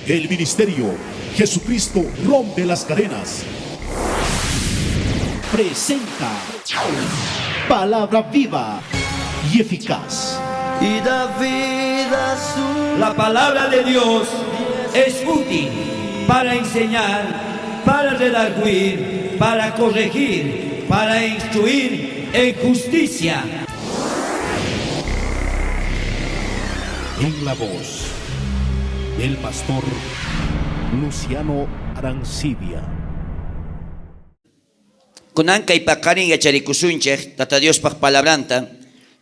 El ministerio Jesucristo rompe las cadenas. Presenta Palabra viva y eficaz. Y da vida su La palabra de Dios es útil para enseñar, para redarguir, para corregir, para instruir en justicia. En la voz del pastor Luciano Arancibia. Kunan kay paqarin yacharikusunchej Tata Diospaj palabranta,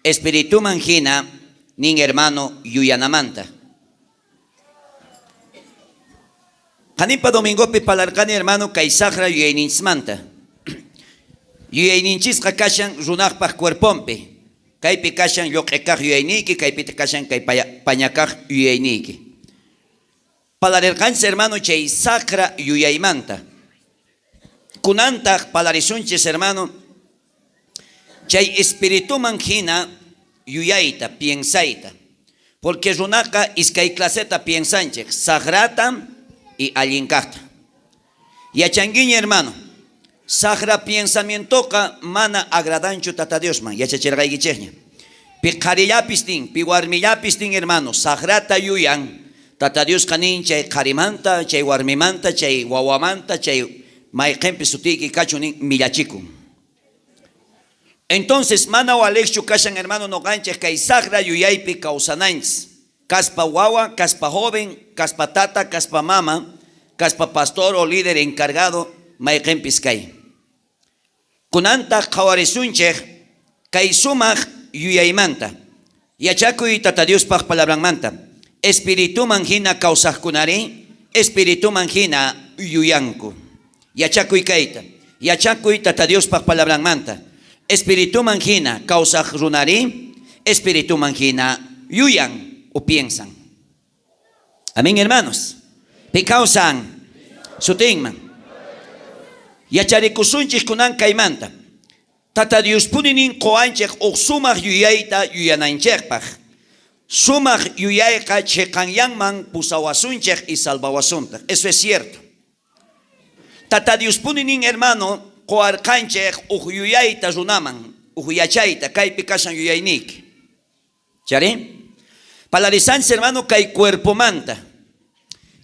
Espirituman jina nin hermano yuyanamanta. Qanimpa domingopi parlarqani hermano kay sajra yuyayninchismanta. Yuyayninchisqa kashan runajpaj cuerponpi. Kaypi kashan lloq'ekaj yuyayniyki, kaypita kashan kay pañakaj yuyayniyki. Parlarerqanchis hermano chay sajra yuyaymanta. Kunantaj parlarisunchis hermano chay espirituman jina yuyayta, piensayta. Porque runaqa iskay claseta piensanchej, sajrata y allinkajta. Yachanguiña hermano, sajra pensamientoqa mana agradanchu Tata Diosman, yachachirqaykichejña. Pi qharillapis nin, pi warmillapis nin hermano, sajrata yuyan, Tata Diosqa nin chay qharimanta, chay warmimanta, chay wawamanta, chay mayqenpi sutiyki kachun nin millachikun. Entonces, mana walejchu kashan hermano noqanchej kay sajra yuyaypi kawsananchis. Kaspa wawa, kaspa joven, kaspa tata, kaspa mama, kaspa pastor o líder encargado, mayqenpis kay. Kunantaj qhawarisunchej kay sumaj yuyaymanta. Yachakuy Tata Diospaj palabranmanta. Espirituman hina kawsajkunari, espirituman hina yuyanku. Yachakuy kayta. Yachakuy Tata Diospaj palabranmanta. Espirituman hina kawsaj runari, espirituman hina yuyan o piensan. Amén, hermanos. Pi kawsan sutinman. Yacharikusunchis kunan kaymanta. Tata Diospuni nin qowanchej uj sumaj yuyayta yuyananchejpaj. Sumaj yuyayqa cheqanyanman pusawasunchej y salvawasuntaj. Eso es cierto. Tata Diospuni nin hermano qowarqanchej uj yuyayta runaman, uj yachayta, kaypi kashan yuyayniyki. Chari? Parlarisanchis hermano kay cuerpomanta.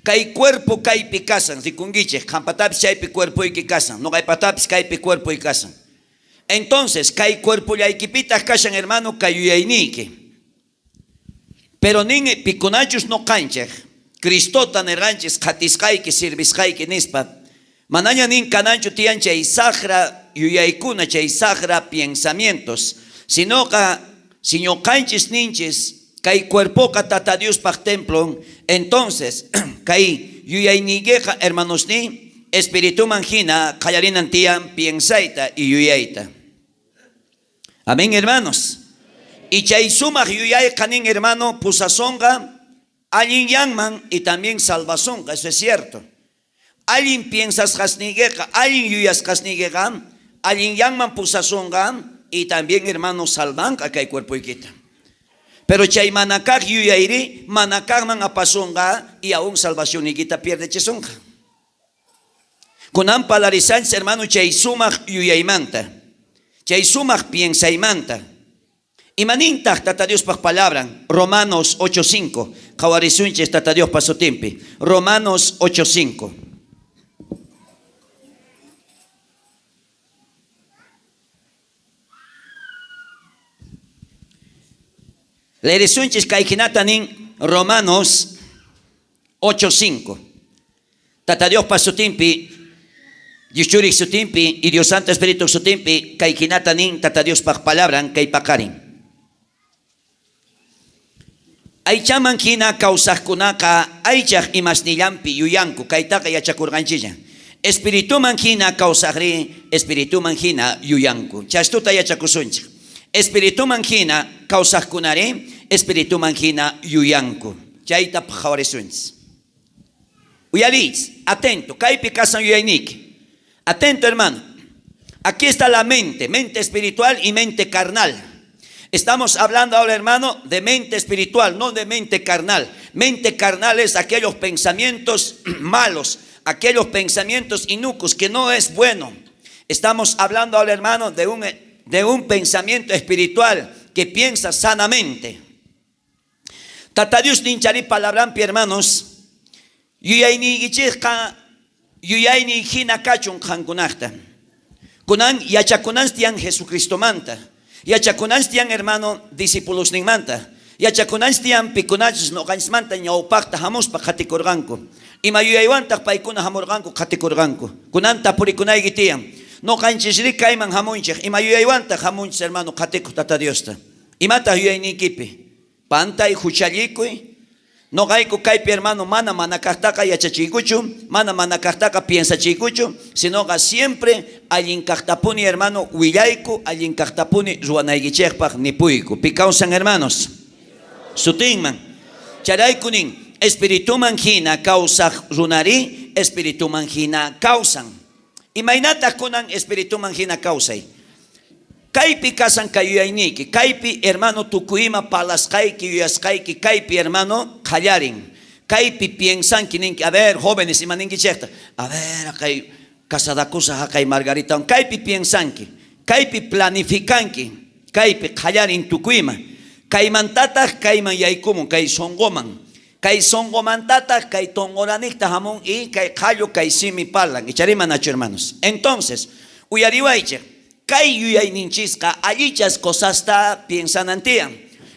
Kay cuerpo kaypi kasan, rikunkichej, qanpatapis chaypi cuerpoyki kasan, noqaypatapis kaypi cuerpoy kasan. Entonces, kay cuerpollaykipitaj kashan hermano kay yuyayniyki. Pero nin pikunachus noqanchej, Cristota nerqanchis qhatisqayki, sirvisqayki nispa, manaña nin kananchu tiyan chay sajra yuyaykuna, chay sajra pensamientos, sinoqa si ñuqanchis ninchis kay cuerpoqa Tata Diospaj templon, entonces kay yuyayniykiqa hermanosniy espirituman hina qallarinan tiyan piensayta y yuyayta. Amén, hermanos. Y chay sumaj yuyayqa nin hermano pusasonqa allinyanman y también salvasonqa, eso es cierto. Allin piensasqasniykiqa, allin yuyasqasniykiqa, allinyanman pusasonqa y también hermano salvanqa kay cuerpoykita. Pero chay manakaj yuyayri manakajman apasonqa y aún salvacionniykita pierdechisonqa. Kunan parlarisanchis hermano chay sumaj yuyaymanta, chay sumaj piensaymanta. Imanintaj Tata Diospaj palabran, Romanos 8.5, qhawarisunchis Tata Diospa sutinpi. Romanos 8.5. Leerisunchis kay hinata nin Romanos 8.5. Tata Diospa sutinpi, Dios Churik sutinpi y Dios Santo Espíritu sutinpi kay hinata nin Tata Diospaj palabran kay paqarin. Aychaman hina kawsajkunaqa aychaj imasnillanpi yuyanku, kaytaqa yachakurqanchilla. Espirituman hina kawsajri, espirituman hina yuyanku. Chastuta yachakusunchik. Espirituman hina kawsajkunari, espirituman hina yuyanku. Chayta qhawarisunchis. Uyariychis, atento, kaypi kasan yuyayniyki. Atento, hermano. Aquí está la mente, mente espiritual y mente carnal. Estamos hablando ahora, hermano, de mente espiritual, no de mente carnal. Mente carnal es aquellos pensamientos malos, aquellos pensamientos inocuos que no es bueno. Estamos hablando ahora, hermano, de un pensamiento espiritual que piensa sanamente. Tata Dios nin chari palabranpi, hermanos, yuyayniykichejqa yuyayniy jina kachun qankunajta. Kunan yachakunanchis tiyan Jesucristomanta. Yachakunanchis tiyan, hermano, discipulosninmanta. Yachakunanchis tiyan pikunachus noqanchismanta ñawpaqta hamuspa qhatikurqanku. Ima yuyaywantaq paykuna hamurqanku qhatikurqanku. Kunan tapurikunayki tiyan. Noqanchisri kayman hamunchej. Ima yuyaywantaq hamunchis, hermano, qhatikuq Tata Diosta. Imataq yuyayniykipi? Pantay huchallikuy. Noqayku kaypi, hermano, mana manakaqtaqa yachachiykuchu, mana manakaqtaqa piensachiykuchu, sinoqa siempre allin kaqtapuni, hermano, willayku, allin kaqtapuni ruwanaykichejpaq nipuyku. Pi kawsan, hermanos? Sutinman. Chayrayku nin, espirituman hina kawsaj runari, espirituman hina kawsan. Imaynataq kunan espirituman hina kawsay? Kaypi kasan kay yuyayniyki, kaypi, hermano, tukuyma palasqayki, yuyasqayki, kaypi, hermano, qallarin. Kaypi piensanki ninki, a ver, jóvenes, ima ninkichejta? A ver, kay casadakusaj haqay Margaritawan, kaypi piensanki, kaypi planificanki, kaypi qallarin tukuyma. Kaymantataq kayman yaykumun, kay sonqoman. Kay sonqomantataq kay tonqoranijta hamun y kay qallu kay simi parlan. Ichari manachu, hermanos? Entonces, uyariwaychej, kay yuyayninchisqa allichas cosasta piensanan tiyan.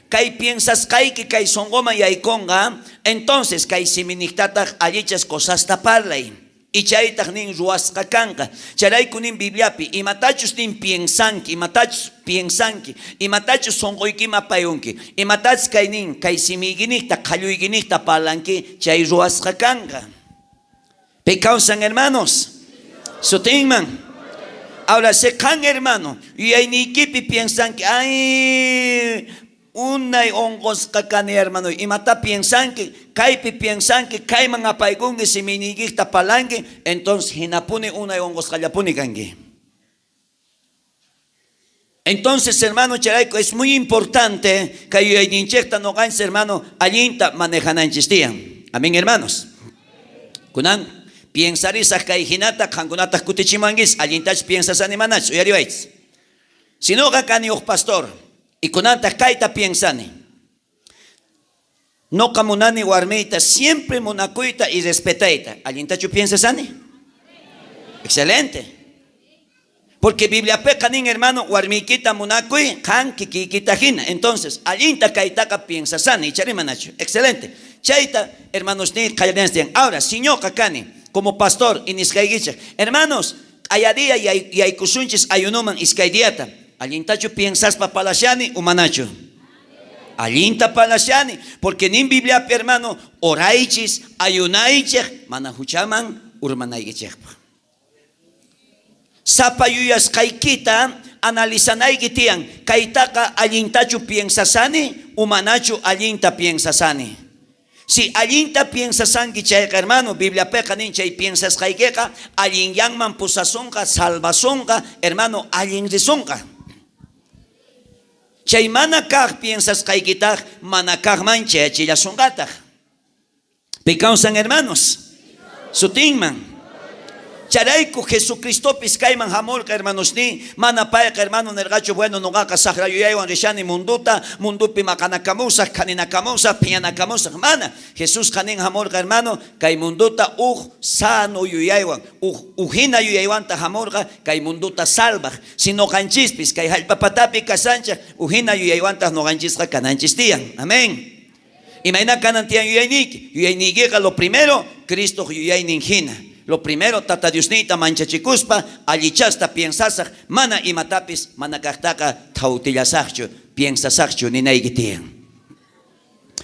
Kay piensasqayki kay sonqoman yaykunqa, entonces kay siminijtataq allichas cosasta parlay. Y chaytaq nin ruwasqa kanqa. Chayrayku nin Bibliapi, imatachus nin piensanki, imatachus piensanki, imatachus sonqoykima apayunki, imatachus kay nin, kay simiykinijta, qalluykinijta parlanki, chay ruwasqa kanqa. Pi kawsan, hermanos? Sutinman. Ahora, si qan, hermano, yuyayniykipi piensanki, ay, unay onqosqa kani, hermano, imata piensanki, kaypi piensanki, kayman apaykunki, simiyniykita parlanki, entonces hinapuni unay onqosqallapuni kanki. Entonces, hermano, chayrayku, es muy importante que yuyayninchejta noqanchis, hermano, allinta manejananchis tiyan. Amén, hermanos. Kunan, piensarisaj kay hinata, qankunataq kutichimanquis, allintach piensasani manach, uyariwaychis. Si noqa kani uj pastor, y kunantaq kayta piensani. Noqa munani warmiyta siempre munakuyta y respetayta. ¿Allintachu piensasani? Excelente. Porque Bibliapeqa nin, hermano, warmiykita munakuy, qan kikiykita hina. Entonces, allinta kaytaqa piensasani, ichari manachu. Excelente. Chayta, hermanos, ni qallarinanchis. Ahora, si ñuqa kani, como pastor, y nisqaykichej, hermanos, q'aya día yaykusunchis ayunuman iskay diata. Allintachu piensaspa palashani o manachu? Allinta palashani, porque nin Bibliapi, hermano, oraychis, ayunaychej, mana huchaman urmanaykichejpaq. Sapa yuyasqaykita analizanayki tiyan, kaytaqa allintachu piensasani o manachu allinta piensasani. Si allinta piensasanki chayqa, hermano, Bibliapiqa nin chay piensasqaykiqa allinyanman pusasunqa, salvasunqa, hermano, allin risunqa. Chay mana kaq piensasqaykitaq mana kaqman chayachillasunqataq. Pi kawsan, hermanos? Sutinman. Chayrayku Jesucristopis kayman hamurqa, hermanos, ni mana payqa, hermano, nerqachu, bueno, noqaqa saqra yuyaywan rishani munduta, mundupi maqanakamusaq, khaninakamusaq, phiñanakamusaq. Mana. Jesusqa nin hamurqa, hermano, kay munduta uj sano yuyaywan, uj ujina yuyaywanta hamurqa kay munduta salvaj. Si noqanchispis kay hallp'apatapi kashanchej, ujina yuyaywantaq noqanchisqa kananchis tiyan. Amén. Imayna kanan tiyan yuyayniyki? Yuyayniykiqa lo primero, Cristo yuyaynin hina. Lo primero, Tata Diosniyta manchachikuspa, allichasta piensasaj, mana imatapis, mana kaqtaqa thawtillasajchu, piensasajchu ninayki tiyan.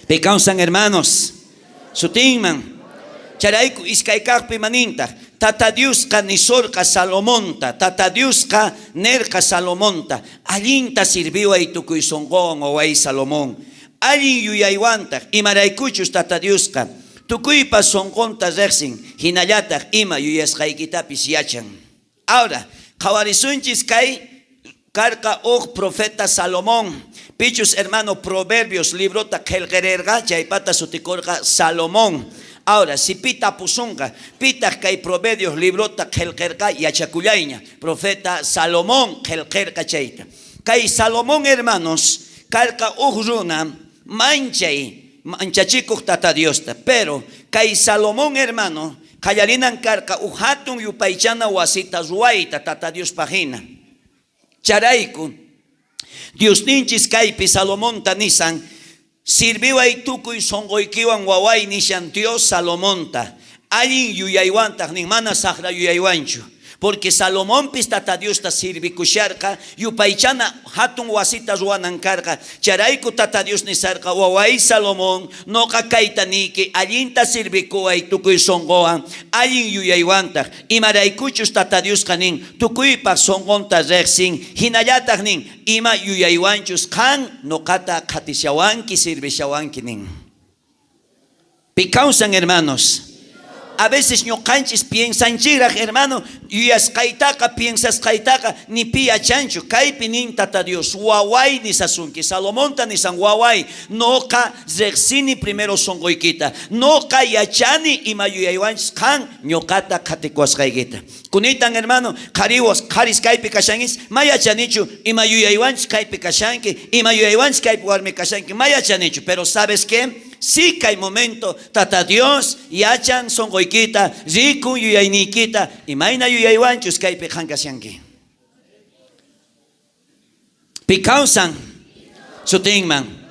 Pi kawsan, hermanos? Sutinman. Chayrayku iskay kaqpi manintaq, Tata Diosqa nisorqa Salomonta, Tata Diosqa nerqa Salomonta, allinta sirviway tukuy sonqowan waway Salomón. Allin yuyaywantaq, imaraykuchus Tata Diosqa tukuypa sonqonta riqsin, hinallataq ima yuyasqaykitapis yachan. Ahora, qhawarisunchis kay Karqa uj profeta Salomón. Pichus hermano Proverbios librota qhelqererqa, chaypata sutikorqa Salomón. Ahora, si pi tapusunqa, pitaq kay Proverbios librota qhelqerqa, yachakullayña. Profeta Salomón qhelqerqa chayta. Kay Salomón, hermanos, karqa uj runa manchay manchachikuq Tata Diosta. Pero kay Salomón, hermano, qallarinan karqa uj hatun yupaychana wasita ruwayta Tata Diospaq hina. Chayrayku, Diosninchis kaypi Salomonta nisan, sirviway tukuy sonqoykiwan waway nishan Dios Salomonta. Allin yuyaywantaq nin, mana saqra yuyaywanchu. Porque Salomonpis Tata Diosta sirvikusharqa, yupaychana hatun wasita ruwanan karqa. Chayrayku Tata Dios nisarqa, waway Salomón, noqa kayta niyki, allinta sirvikuway tukuy sonqowan, allin yuyaywantaq. Imaraykuchus Tata Diosqa nin, tukuypaq sonqonta rejsin, hinallataq nin, ima yuyaywanchus qan noqata qhatishawanki, sirvishawanki nin. Pi kawsan, hermanos. A veces ñuqanchis piensanchiraj, hermano, yuyasqaytaqa, piensasqaytaqa, ni pi yachanchu. Kaypi nin Tata Dios, waway nisasunki, Salomonta nisan waway, noqa rejsini primero sonqoykita, noqa yachani ima yuyaywanchis qan ñuqata qhatikuwasqaykita. Kunitan, hermano, qhariwas, qharis kaypi kashankis, ma yachanichu ima yuyaywanchis kaypi kashanki, ima yuyaywanchis kaypi warmi kashanki, ma yachanichu. Pero ¿sabes qué? Sí kay momento Tata Dios yachan sonqoykita, rikun yuyayniykita, imayna yuyaywanchus kaypi qan kashanki. Pi kawsan sutinman.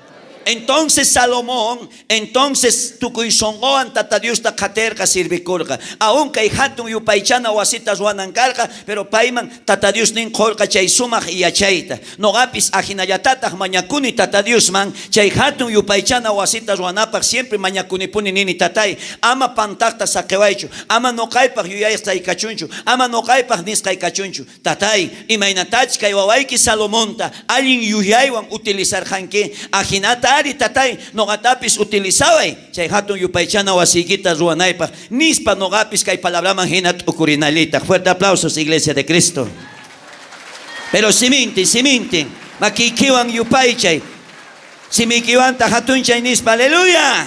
Entonces Salomón, entonces tukuy sonqowan Tata Diosta qhaterqa, sirvikurqa. Aún kay hatun yupaychana wasita ruwanan karqa, pero payman Tata Dios nin qorqa chay sumaq yachayta. Noqapis ajinallatataq mañakuni Tata Diosman, chay hatun yupaychana wasita ruwanapaq siempre mañakunipuni nini tatay, ama pantaqta saqiwaychu, ama noqaypaq yuyayqay kachunchu, ama noqaypaq nisqay kachunchu. Tatay, imaynatach kay wawayki Salomonta allin yuyaywan utilizarqanki, ajinata ari tatay noqatapis utilizaway chay hatun yupaychana wasiykita ruwanaypaq, nispa noqapis kay palabraman hina t'ukurinallitaq. Fuerte aplausos, Iglesia de Cristo. Pero simintin, simintin, makiykiwan yupaychay, simiykiwanta hatunchay nispa, aleluya.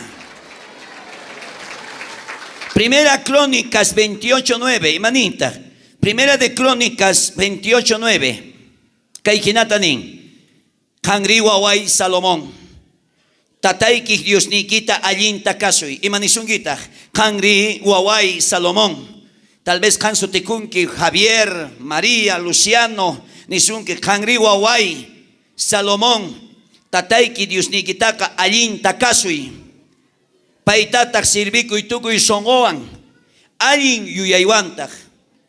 Primera Crónicas 28:9, imanintaq? Primera de Crónicas 28:9. Kay hinata nin. Qanri waway Salomón. Tataykik Diosniykita allinta kasuy. Ima nisunkitaq? Qanri waway Salomón. Tal vez qan sutikunki Javier, María, Luciano, nisunki qanri waway Salomón. Tatayki Diosniykitaqa allinta kasuy. Paytataq sirvikuy tukuy sonqowan, allin yuyaywantaq.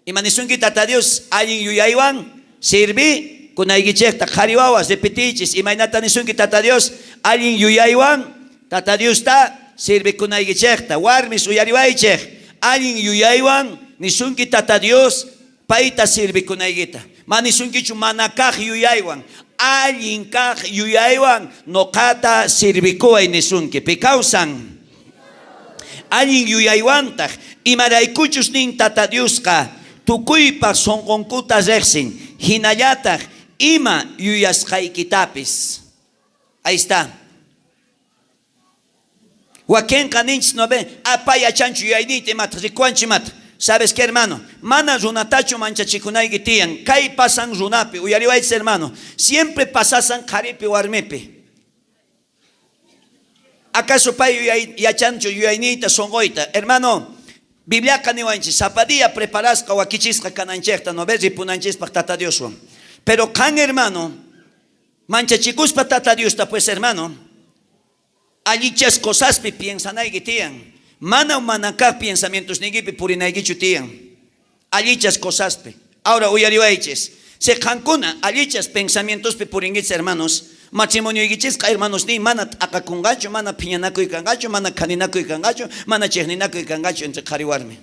Ima nisunki Tata Dios allin yuyaywan sirvi kunaykichejta qhari wawas repetichis imaynata nisunki Tata Dios allin yuyaywan Tata Diosta sirvikunaykichejta warmis uyariwaychej allin yuyaywan nisunki Tata Dios payta sirvikunaykita. Ma nisunkichu mana kaq yuyaywan, allin kaq yuyaywan noqata sirvikuway nisunki. Pi kawsan allin yuyaywantaq, imaraykuchus nin Tata Diosqa tukuypaq sonqonkuta rejsin, hinallataq ima yuyasqaykitapis. Ahí está. Wakinqa ninchis no ve, apay yachanchu yuyayniyta imata, rikuwanchu imata. ¿Sabes qué, hermano? Mana runatachu manchachikunayki tiyan. Kay pasan runapi, uyariwaychis, hermano. Siempre pasasan qharipi warmipi. ¿Acaso pay yachanchu yuyayniyta sonqoyta? Hermano, Bibliaqa niwanchis, sapa día preparasqa wakichisqa kananchejta, no ve ripunanchispaq Tata Dioswan. Pero qan, hermano, manchachikuspa Tata Diosta, pues, hermano, allichas cosaspi piensanayki tiyan. Mana mana kaq pensamientos niykipi purinaykichu tiyan. Allichas cosaspi. Ahora uyariwaychis. Se qankuna allichas pensamientospi purinkichis, hermanos, matrimonioykichisqa, hermanos, ni mana t'aqakunqachu, mana phiñanakuy kanqachu, mana khaninakuy kanqachu, mana chiqninakuy kanqachu entre qhari warmi.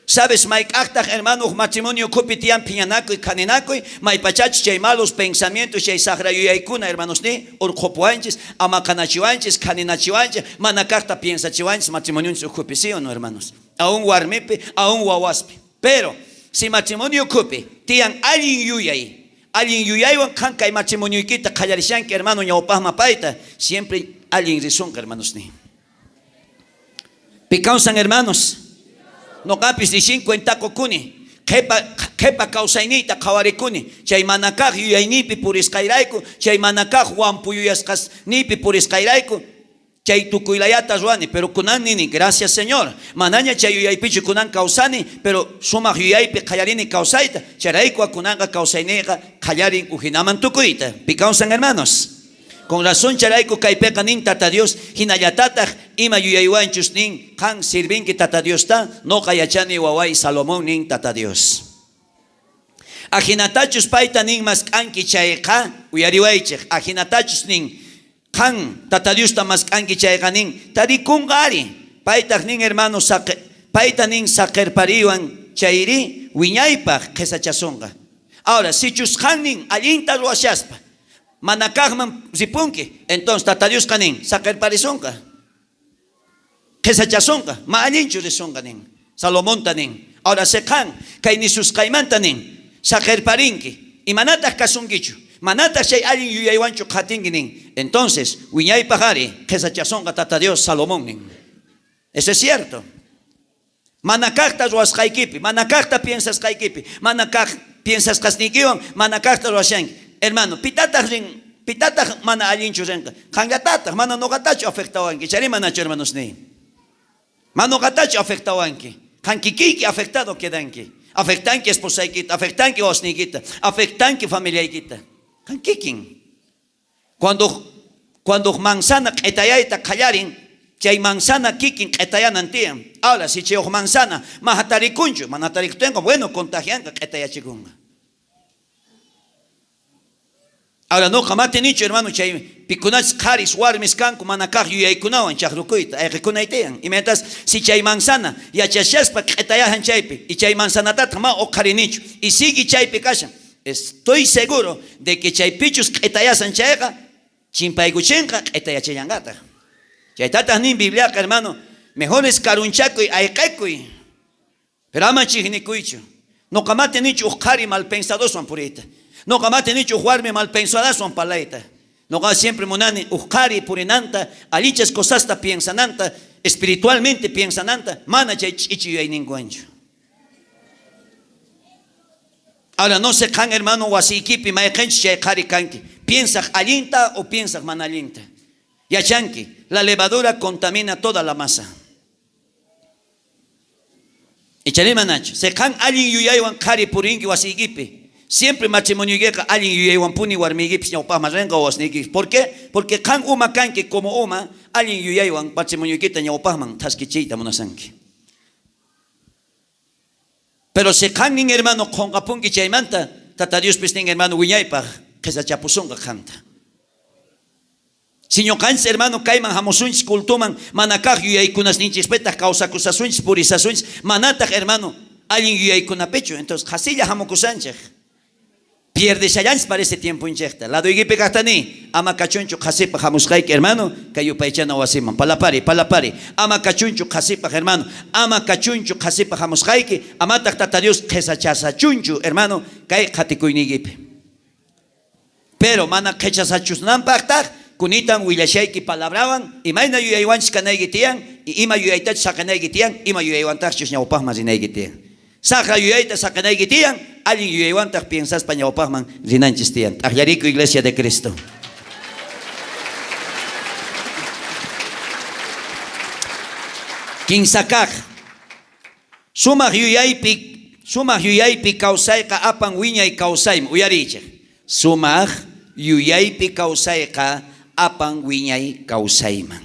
¿Sabes? Mayk'aqtaq, hermano, matrimonio ukhupi tiyan phiñanakuy, khaninakuy, maypachachus chay malos pensamientos, chay saqra yuyaykuna, hermanos, ni urqhupuwanchis, amaqanachiwanchis, khaninachiwanchis, mana kaqta piensachiwanchis matrimonionchis ukhupi, ¿sí o no, hermanos? Aún warmipi, aún wawaspi. Pero Si matrimonio ukhupi tiyan allin yuyay, allin yuyaywan qan kay matrimonioykita qallarishanki, hermano, ñawpajman payta, siempre allin risonqa, hermanos ni. Pi kawsan, hermanos? Noqapis rishin cuenta qokuni. Qhepa qhepa kawsayniyta qhawarikuni, chay mana kaq yuyayniypi purisqayrayku, chay mana kaq wampu yuyasqasniypi purisqayrayku, chay tukuylayata ruwani, pero kunan nini, gracias Señor, manaña chay yuyaypichu kunan kawsani, pero sumaq yuyaypi qallarini kawsayta, chayrayku kunanqa kawsayniyqa qallarin ujinaman tukuyta. Pi kawsan, hermanos? Con razón chayrayku kaypiqa nin Tata Dios, hinallatataj ima yuyaywanchus nin qan sirvinki Tata Diosta, noqa yachani waway Salomón nin Tata Dios. Ajinatachus payta nin mask'anki chayqa, uyariwaychej, ajinatachus nin qan Tata Diosta mask'anki chayqa nin tarikunqa ari. Paytaj nin hermano saqe, payta nin saqerpariwan chayri wiñaypaj qhesachasonqa. Ahora, sichus qan nin allinta ruwashaspa, mana kaqman ripunki, entonces Tata Diosqa nin saqerparisonqa, qhesachasonqa, ma allinchu risonqa nin. Salomonta nin. Ahora si qan kay nisusqaymanta nin saqerparinki, imanataj kasunkichu, manataj chay allin yuyaywanchu qhatinki nin, entonces wiñaypaj ari qhesachasonqa Tata Dios Salomón nin. Eso es cierto. Mana kaqta ruwasqaykipi, mana kaqta piensasqaykipi, mana kaq piensasqasniykiwan mana kaqta ruwashanki. Hermano, pitataj rin, pitataj mana allinchu rinqa? Qanllatataj, mana noqatachu afectawanki. Chayri manachu, hermanos niy? Mana noqatachu afectawanki. Qan kikiyki afectado quedanki. Afectanki esposaykita, afectanki wawasniykita, afectanki familiaykita. Qan kikin. Cuando manzana q'etayayta qallarin, chay manzana kikin q'etayanan tiyan. Ahora, si chay uj manzana mana tarikunchu, mana tarikutenqa, bueno, contagianqa, q'etayachikunqa. Ahora, noqa matinichu, hermano, chay pikunachus qharis, warmis kanku mana kaq yuyaykunawan chaqrukuyta, ayqikunay tiyan. Imaynatas, si chay manzana yachashaspa q'etayajan chaypi, y chay manzanatataq ma uqharinichu, y sigue chaypi kashan, estoy seguro de que chay pichus q'etayasan chayqa, chimpaykuchinqa q'etayachallanqataq. Chaytataq nin Bibliaqa, hermano, mejor es karunchakuy, ayqekuy, pero ama chijnikuychu. Noqa matinichu uj qhari malpensadoswan puriyta. Noqa matinichu uj warmi malpensadaswan parlayta. Noqa siempre munani uj qhari purinanta, allichas cosasta piensananta, espiritualmente piensananta, mana chay ch'ichi yuyayninkuwanchu. Ahora no sé qan, hermano, wasiykipi mayqenchus chay qhari kanki. Piensaj allinta o piensaj mana allinta. Yachanki, la levadura contamina toda la masa. Ichari manachu. Se qan allin yuyaywan qhari purinki wasiykipi. Siempre matrimonioykiqa allin yuyaywanpuni warmiykipis ñawpajman rinqa wawasniykipis. ¿Por qué? Porque qan uma kanki, como uma, allin yuyaywan matrimonioykita ñawpajman thaskichiyta munasanki. Pero si qan nin, hermano, qonqapunki chaymanta, Tata Diospis nin, hermano, wiñaypaj qhesachapusonqa qanta. Si ñuqanchis, hermano, kayman hamusunchis cultuman, mana kaq yuyaykunasninchispitaq kawsakusasunchis, purisasunchis, manataq, hermano, allin yuyaykunapichu, entonces qhasilla hamukusanchej. Pierdeshallanchis parece tiemponchejta. Ladoykipi kaqta ni, ama kachunchu qhasipaj hamusqayki, hermano, kay yupaychana wasiman. Palapari, palapari. Ama kachunchu qhasipaj, hermano. Ama kachunchu qhasipaj hamusqayki, amataq Tata Dios qhesachasachunchu, hermano, kay qhatikuyniykipi. Pero mana qhechasachusnanpaqtaq, kunitan willashayki palabrawan, imayna yuyaywanchus kanayki tiyan, ima yuyaytachus saqenayki tiyan, ima yuyaywantaqchus ñawpaqman rinayki tiyan. Saqra yuyayta saqenayki tiyan, allin yuyaywantaq piensaspa ñawpaqman rinanchis tiyan. T'aqllariku, Iglesia de Cristo. Kinsa kaq. Sumaq yuyaypi kawsayqa apan wiñay kawsayman. Uyariychik. Sumaq yuyaypi kawsayqa apan wiñay kawsayman.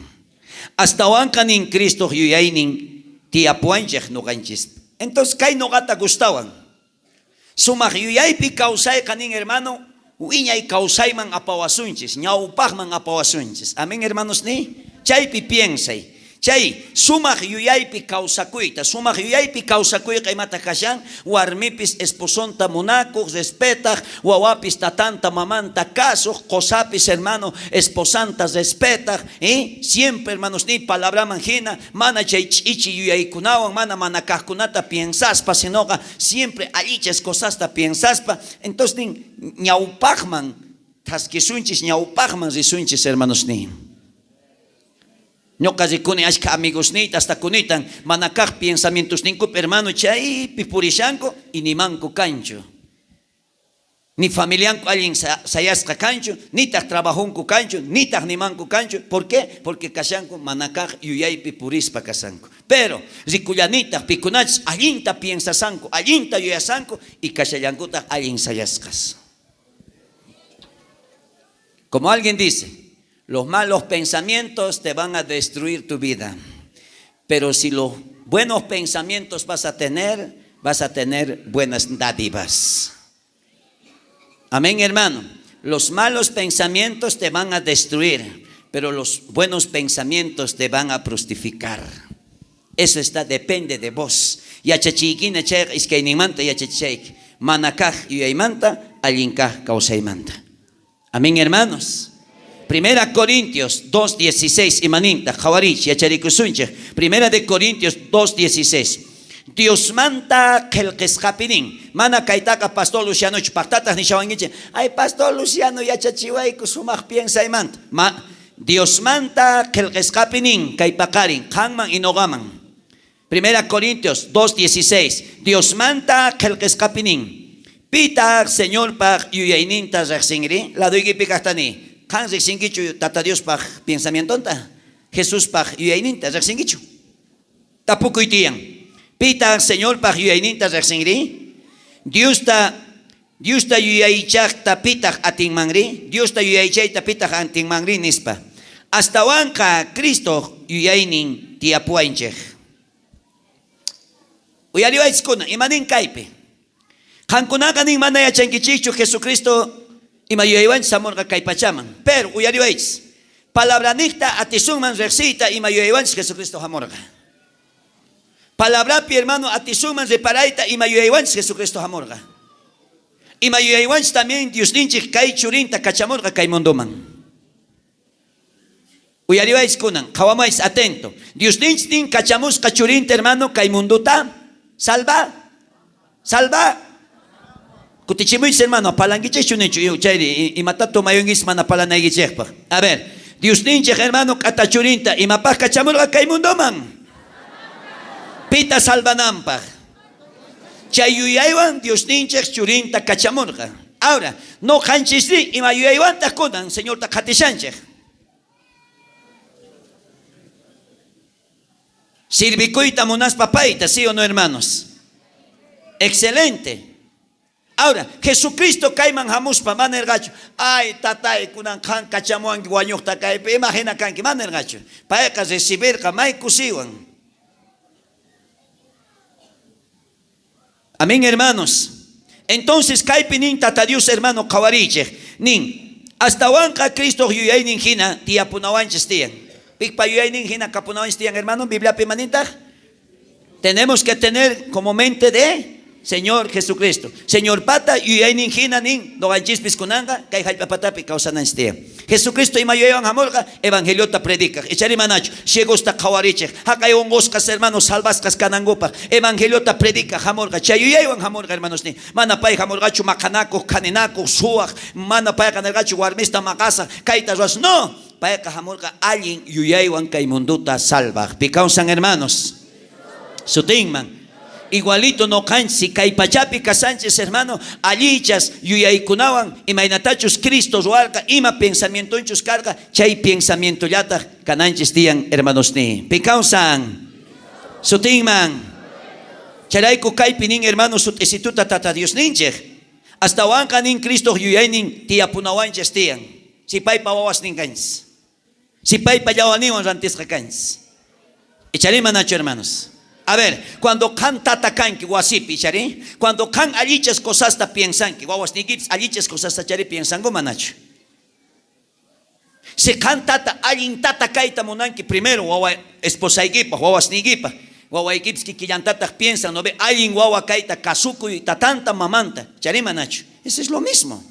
Astawanqa nin Cristoq yuyaynin tiyapuwanchik noqanchis. Entonces kay noqata gustawan. Sumaq yuyaypi kawsayqa nin, hermano, wiñay kawsayman apawasunchis, ñawpaqman apawasunchis. Amén, hermanos ni. Chaypi piensay. Chay sumaj yuyaypi kawsakuyta, sumaj yuyaypi kawsakuyqa imataj kashan? Warmipis esposonta munakoj, respetaj, wawapis tatanta, mamanta kasoj, qosapis, hermano, esposanta respetaj, ¿eh? Siempre, hermanos, ni palabraman jina, mana chay ch'ichi yuyaykunawan, mana mana kajkunata piensaspa, sinoqa siempre allichas cosasta piensaspa. Entonces, nin, ñawpajman thaskisunchis, ñawpajman risunchis, hermanos, ni. Ñoqa rikuni ashkha amigosniyta hasta kunitan mana kaj pensamientosninkupi, hermano, chaypi purishanku y nimanku kanchu. Ni familianku allin sayasqa kanchu, nitaj trabajonku kanchu, nitaj nimanku kanchu. ¿Por qué? Porque kashanku mana kaj yuyaypi purispa kashanku. Pero rikullanitaj pikunachus allinta piensasanku, allinta yuyasanku y kashallankutaj allin sayasqas. Como alguien dice, los malos pensamientos te van a destruir tu vida. Pero si los buenos pensamientos vas a tener, vas a tener buenas dádivas. Amén, hermano. Los malos pensamientos te van a destruir, pero los buenos pensamientos te van a fructificar. Eso está, depende de vos. Yachachiykina chayqa iskayninmanta yachachishayki. Mana kaj yuyaymanta, allin kaj kawsaymanta. Amén, hermanos. Primera Corintios 2.16, imaninta, qhawarich, yacharikusunchej. Primera de Corintios 2.16. Diosmanta qhelqesqapi nin. Mana kaytaqa Pastor Lucianochu pajtataj nishawankichej. Ay, Pastor Luciano yachachiwayku sumaj piensaymanta. Ma, Diosmanta qhelqesqapi nin, kay paqarin, qanman y noqaman. Primera Corintios 2.16. Diosmanta qhelqesqapi nin. Pitaj Señorpaj yuyayninta rejsinri? Ladoykipi kajtani. Qan rejsinkichu Tata Diospaj pensamientonta? Jesuspaj yuyayninta rejsinkichu? Tapukuy tiyan. Pitaj Señorpaj yuyayninta rejsinri? Diosta Diosta yuyaychajta pitaj atinmanri? Diosta yuyaychayta pitaj atinmanri nispa. Astawanqa Cristo yuyaynin tiyapuwanchej. Uyariwaychikuna, imanin kaypi? Qankunaqa nin mana yachankichikchu Jesucristo ima yuyaywanchis hamurqa kay pachaman. Pero uyariwaychis, palabraniqta atisunman riqsiyta ima yuyaywanchis Jesucristo hamurqa. Palabrapi, hermano, atisunman reparayta ima yuyaywanchis Jesucristo hamurqa. Ima yuyaywanchis también Diosninchik kay churinta kachamurqa kay mundoman. Uyariwaychis kunan, qhawamaychis atento. Diosninchis nin kachamusqa churinta, hermano, kay mundota salva. Salva. Kutichimuychis, hermano, palankichikchu nichu chayri imata tomayunkichis mana palanaykichikpaq. A ver, Diosninchik, hermano, k'ata churinta imapaq kachamurqa kay mundoman? Pita salvananpaq. Chay yuyaywan Diosninchik churinta kachamurqa. Ahora, noqanchisri ima yuyaywantaq kunan Señorta qhatishanchik? Sirvikuyta munaspa payta, ¿sí o no, hermanos? Excelente. Ahora, Jesucristo kayman hamuspa mana nerqachu, ay tatay, kunan qan kachamuwanki wañuqta kaypi, imagina kanki, mana nerqachu. Payqa recibirqa may kusiwan. Amén, hermanos. Entonces, kaypi nin Tata Dios, hermano, qhawarichej. Nin, astawanqa Cristo yuyaynin hina tiyapunawanchis tiyan. Piqpa yuyaynin hina kapunawanchis tiyan, hermano, Bibliapi imanintaq? Tenemos que tener como mente de Señor Jesucristo. Señor pata yuyaynin hina nin noqanchispis kunanqa kay hallp'apatapi kawsananchis tiyan. Jesucristo ima yuyaywan hamurqa evangeliota predicaj. Ichari manachu ciegosta qhawarichej. Haqay unqusqas hermanos salvasqas kanankupaq evangeliota predicaj hamurqa. Chay yuyaywan hamurqa, hermanos nin. Mana pay hamurqachu maqanakuq, khaninakuq, suwaq, mana payqa nirqachu warmista maqasaq, kayta ruwas. No, payqa hamurqa allin yuyaywan kay mundota salvaj. Pi kawsan, hermanos? Sutinman. Igualito noqanchis kay pachapi kasanchis, hermano, allichas yuyaykunawan imaynatachus Cristo ruwarqa, ima pensamientonchus karqa, chay pensamientollataq kananchis tiyan, hermanos ni. Pi kawsan? Sutinman. Chayrayku kaypi nin, hermano, sut'isituta Tata Dios ninchej. Astawanqa nin Cristo yuyaynin tiyapunawanchis tiyan. Si paypa wawasnin kanchis. Si paypa llawaniwan rantisqa kanchis. Ichari manachu, hermanos? A ver, cuando qan tata kanki wasipi, ichari, cuando qan allichas cosasta piensanki, wawasniykipis allichas cosasta chari piensanku manachu. Si qan tata allin tata kayta munanki primero wawa esposaykipaj, wawasniykipaj, wawaykipis kikillantataj piensan, no ve, allin wawa kayta kasukuy tatanta mamanta, chari manachu. Eso es lo mismo.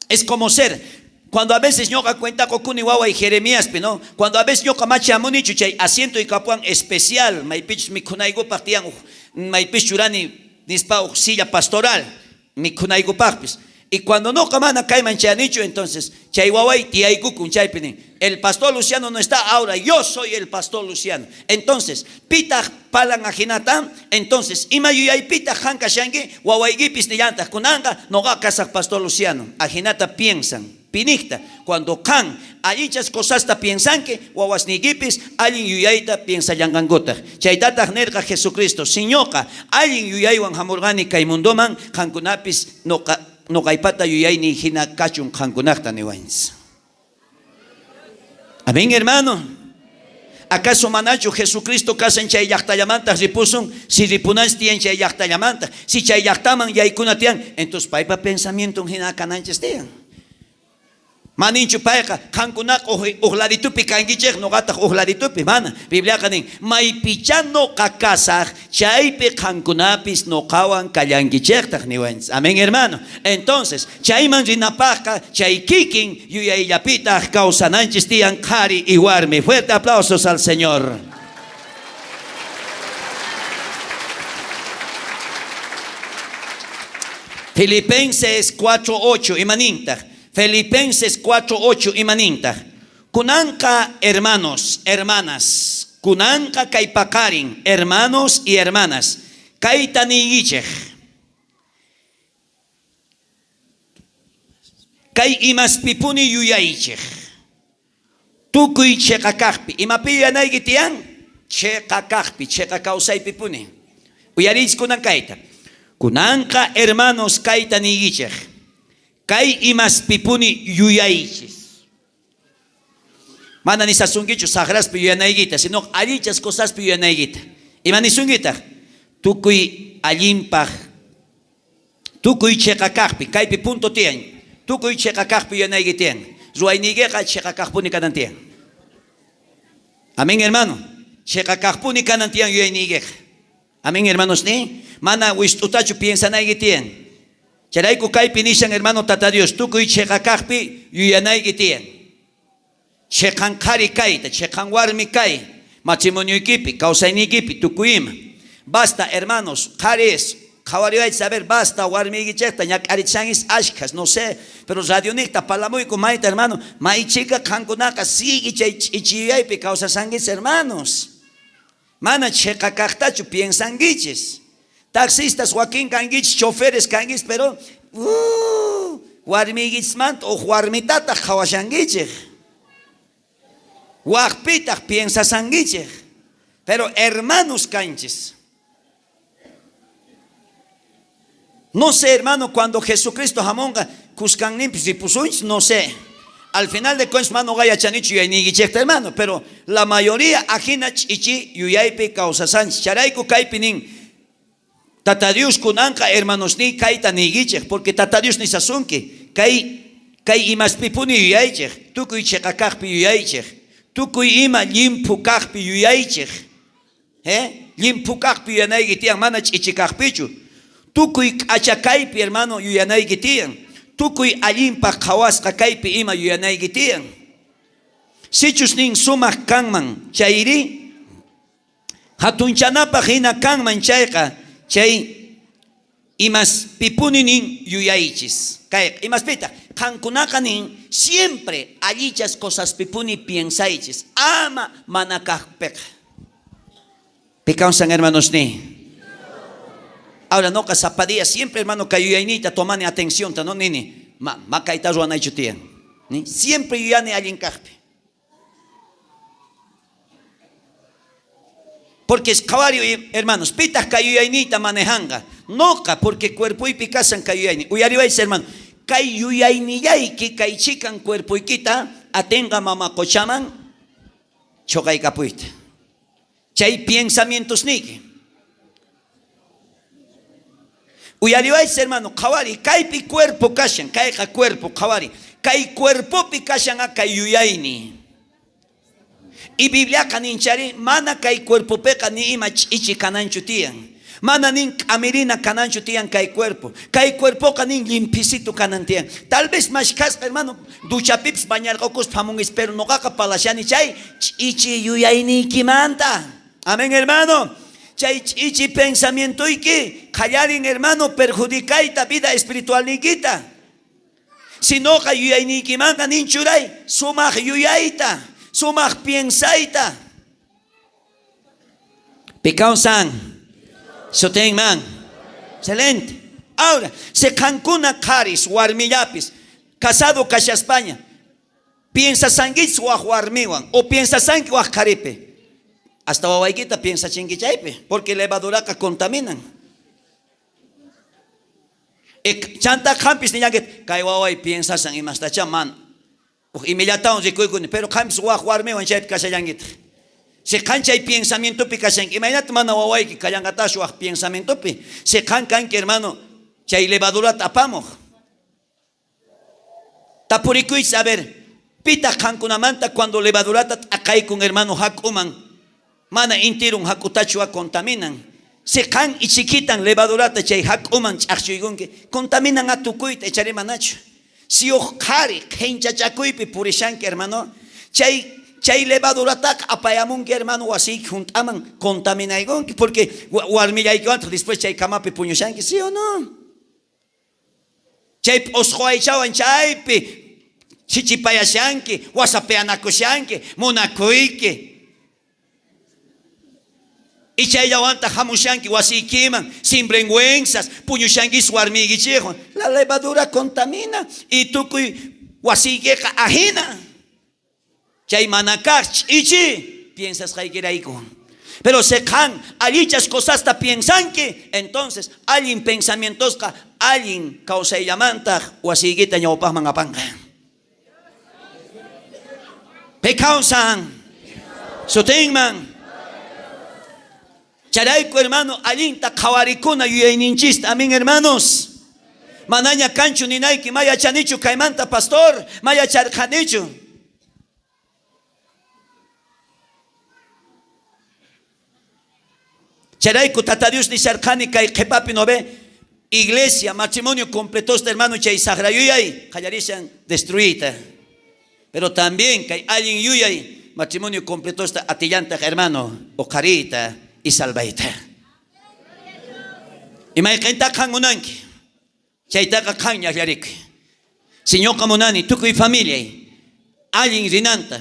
Es como ser. Cuando a veces ñoqa cuenta qokuni waway Jeremiaspi, ¿no? Cuando a veces ñoqa machamunichu chay asiento y kapuan especial, maypichus mikhunaykupaj tiyan uj maypis churani nispa uj silla pastoral mikhunaykupajpis. Y cuando noqa mana kayman chayanichu, entonces chay waway tiyaykukun chaypi nin, el pastor Luciano no está, ahora yo soy el pastor Luciano. Entonces, pitaj palan ajinata, entonces, ima yuyaypitaj qan kashanki, wawaykipis nillantaj, kunanqa noqa kasaj pastor Luciano. Ajinata piensan, pinijta, cuando qan allichas cosasta piensanki, wawasniykipis allin yuyayta piensallanqankutaj. Chaytataj nerqa Jesucristo, Señoqa, allin yuyaywan hamurqani kay mundoman, qankunapis noqa noqaypata yuyayniy hina kachun qankunajta niwanchis. Amén, hermano. ¿Acaso manachu Jesucristo kasan chay llaqtallamantaj ripusun? Si ripunanchis tiyan chay llaqtallamantaj, si chay llaqtaman yaykuna tiyan, entonces paypa pensamienton hina kananchis tiyan. Maninchu payqa qankunaqa uj laditupi kankichej, noqataj uj laditupi, mana. Bibliaqa nin, maypichá noqa kasaj, chaypi qankunapis noqawan kallankichejtaj niwanchis. Amén, hermano. Entonces, chayman rinapajqa chay kikin yuyayllapitaj kawsananchis tiyan qhari y warmi. Fuerte aplausos al Señor. Filipenses 4:8 imanintaj. Filipenses 4:8 imanintaj. Kunanqa hermanos, hermanas, kunanqa kay paqarin, hermanos y hermanas, kayta niykichej. Kay imaspipuni yuyaychej. Tukuy cheqa kajpi. Imapi yuyanayki tiyan? Cheqa kajpi, cheqa kawsaypipuni. Uyariychis kunan kayta. Kunanqa hermanos kayta niykichej. Kay imaspipuni yuyaychis. Mana nisasunkichu sajraspi yuyanaykita, sino allichas cosaspi yuyanaykita. Ima nisunkitaj? Tukuy allinpaj, tukuy cheqa kajpi, kaypi punto tiyan. Tukuy cheqa kajpi yuyanayki tiyan. Ruwayniykiqa cheqa kajpuni kanan tiyan. Amén, hermano. Cheqa kajpuni kanan tiyan yuyayniykiqa. Amén, hermanos, ni? Mana wist'utachu piensanayki tiyan. Chayrayku kaypi nishan, hermano, Tata Dios, tukuy cheqa kajpi yuyanayki tiyan. Cheqan qhari kayta, cheqan warmi kay, matrimonioykipi, kawsayniykipi, tukuy ima. Basta, hermanos, qharis, qhawariwaychis, a ver, basta, warmiykichejta ñak'arichanguis ashkhas, no sé, pero radionijta palamuyku mayta, hermano, may chika qankunaqa sigue chay ch'ichiyaypi kawsasanguis, hermanos. Mana cheqa kajtachu piensanguichis. Taxistas wakin kankichis, choferes kankichis, pero warmiykichismanta uj warmitataj qhawashankichej. Wajpitaj piensasankichej. Pero hermanos kanchis. No sé, hermano, cuando Jesucristo hamonqa kuskanninpis ripusunchis, no sé. Al final de cuentas, mano yachanichu yuyayniykichejta, hermano, pero la mayoría ajina ch'ichi yuyaypi kawsasanchis. Chayrayku kaypi nin, Tata Dios kunanqa hermanosniy kayta niykichej, porque Tata Dios nisasunki, kay kay imaspipuni yuyaychej, tukuy cheqa kajpi yuyaychej, tukuy ima llimphu kajpi yuyaychej. Llimphu kajpi yuyanayki tiyan, mana ch'ichi kajpichu. Tukuy k'acha kaypi, hermano, yuyanayki tiyan. Tukuy allinpaj qhawasqa kaypi ima yuyanayki tiyan. Sichus nin sumaj kanman chayri, jatunchanapaj hina kanman chayqa, chay imaspipuni nin yuyaychis. Kay imaspita, qankunaqa nin siempre allichas cosaspipuni piensaychis, ama mana kajpeqa. Pi kawsan, hermanos, ni? Ahora noqa sapa día siempre, hermano, kay yuyayniyta tomani atencionta, no nini, ma ma kayta ruwanaychu tiyan. Ni siempre yuyani allin kajpi. Porque es qhawari, hermanos, pitaj kay yuyayniyta manejanqa? Noqa, porque cuerpoypi kasan kay yuyayni. Uyariwaychis, hermano, kay yuyaynillayki kay chikan cuerpoykita atenqa mama qochaman choqaykapuyta. Chay pensamientosniyki. Uyariwaychis hermano, qhawariy, kaypi cuerpo kashan, kayqa cuerpo, qhawariy. Kay cuerpopi kashan kay yuyayni. Y Bibliaqa ninchari, mana kay cuerpopeqa ni ima ch'ichi kananchu tiyan. Mana nin k'amirina kananchu tiyan kay cuerpo. Kay cuerpoqa nin limpisito kanan tiyan. Tal vez mashkhasqa hermano, duchapipis bañarqokuspa hamunguis, pero noqaqa palashani chay ch'ichi yuyayniykimanta. Amén, hermano. Chay ch'ichi pensamientoyki qallarin, hermano, perjudicayta vida espiritualniykita. Sinoqa yuyayniykimanta nin churay sumaj yuyayta, sumaj piensayta. Picausan, sutinman. Excelente. Ahora, si qankuna qharis warmillapis, casado kashaspaña, piensasankichis waj warmiwan o piensasanki waj qharipi. Hasta wawaykita piensachinki chaypi, porque levaduraqa contaminan. Chanta qampis nillankita, kay waway piensasan imastacha man. Uj imillatawan rikuykuni, pero qampis waj warmiwan chaypi kashallankitaq. Si qan chay pensamientopi kashanki, imaynata mana wawayki kallanqatash waj pensamientopi. Si qan kanki, hermano, chay levadurata apamuj. Tapurikuychis, a ver, pitaq qankunamanta cuando levadurata t'aqaykun, hermano, hak'uman, mana intirun hak'utachu contaminan. Si qan ichikitan levadurata chay hak'uman ch'aqchuykunki, contaminan a tukuyta, ichari manachu. Si uj qhari qhinchachakuypi purishanki, hermano, chay levadurataqa apayamunki, hermano, wasiyki junt'aman contaminaykunki, porque warmillaykiwantaq después chay kamapi puñushanki, ¿sí o no? Chay p'usqu aychawan chaypi chichipayashanki, wasapeanakushanki, munakuyki. Y chayllawantaq hamushanki wasiykiman, sin vergüenzas, puñushankis warmiykichikwan. La levadura contamina y tukuy wasiykiqa ajina. Chay manakaq ch'ichi piensasqaykirayku. Pero se qan allichas cosasta piensanki, entonces allin pensamientosqa allin kawsayllamantaq wasiykita ñawpaqman apanqa. Pekawsan sutinman. Charayku, hermano, allinta qhawarikuna yuyayninchista. Amén, hermanos. Manaña kanchu ninayki, mayachanichu kaymanta, pastor, mayacharqanichu. Charayku Tata Dios nisharqani kay qhipapi no ve, iglesia, matrimonio completosta, hermano, chay saqra yuyay qallarishan destruita. Pero también kay allin yuyay matrimonio completosta atillantaq, hermano, uqhariyta y salvayta. Imayqinta qan munanki, chaytaqa qan ñaqllarikuy. Si ñuqa munani tukuy familiay allin rinanta,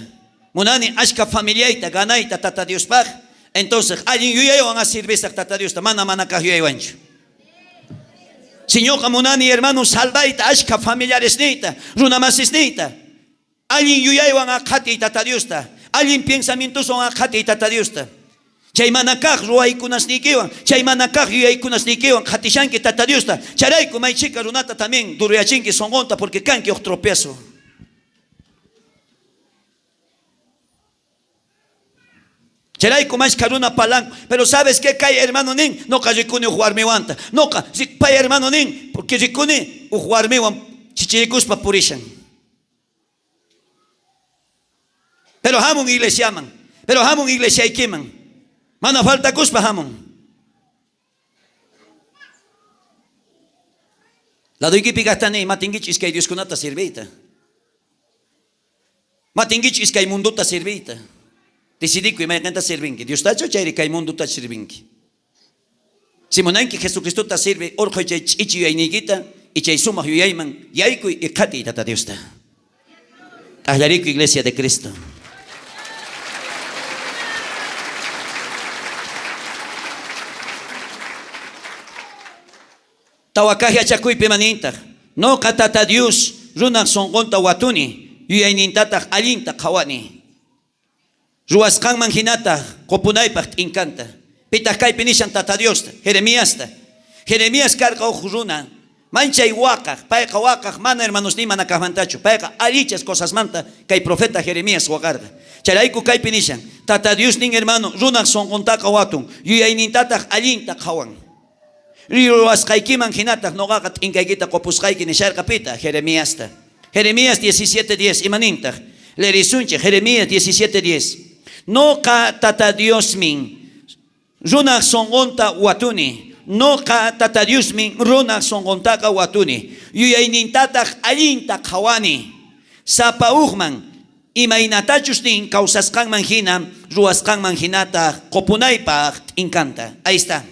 munani ashka familiayta ganayta Tata Diospaq, entonces allin yuyaywan a sirvisaq Tata Diosta, mana mana kaq yuyaywanchu. Si ñuqa munani, hermano, salvayta ashka familiaresniyta, runamasisniyta, allin yuyaywan a qhatiy Tata Diosta, allin pensamientoswan a qhatiy Tata Diosta. Chay mana kaq ruwaykunasniykiwan, chay mana kaq yuyaykunasniykiwan qhatishanki Tata Diosta. Charayku may chika runata también duruyachinki sonqonta porque kanki uj tropiezo. Charayku mashkha runa palanku. Pero ¿sabes qué kay hermano nin? Noqa rikuni uj warmiwanta. Noqa pay hermano nin, porque rikuni uj warmiwan chichirikuspa purishan. Pero hamun iglesiaman, pero hamun iglesiaykiman. Mana faltakuspa hamun. Laduykipi kajtani, matinkichu iskay Dioskunata sirviyta. Matinkichu iskay mundota sirviyta. Decidikuy mayqinta sirvinki. Diostachu chayri kay mundota sirvinki. Si munanki Jesucristota sirvi, urqhuy chay ch'ichi yuyayniykita y chay sumaq yuyayman yaykuy y qhatiy Tata Diosta. T'aqllarikuy Iglesia de Cristo. Tawa kaq yachakuypi manintaq, noqa Tata Dios runaq sonqonta watuni, yuyaynintataq allinta qhawani. Ruwasqanman hinataq qopunaypaq t'inkanta. Pitaq kaypi nishan Tata Diosta, Jeremiasta. Jeremías karqa uj runa, manchay waqaq, payqa waqaq, mana hermanos ni mana kaqmantachu, payqa allichas cosasmanta kay profeta Jeremías waqarqa. Chayrayku kaypi nishan, Tata Dios nin hermano, runaq sonqontaqa watun, yuyaynintataq allinta qhawan. Ruwasqaykiman jinataj noqaqa t'inkaykita qopusqayki nisharqa pita Jeremiasta. Jeremías 17:10 ima nintaj? Leerisunchej Jeremías 17:10. Noqa Tata Diosmin runaj sonqonta watuni. Noqa Tata Diosmin runaj sonqontaqa watuni. Yuyaynintataj allinta qhawani. Sapa ujman imaynatachus nin kawsasqanman jina ruwasqanman jinataj qopunaypaj t'inkanta. Ahí está.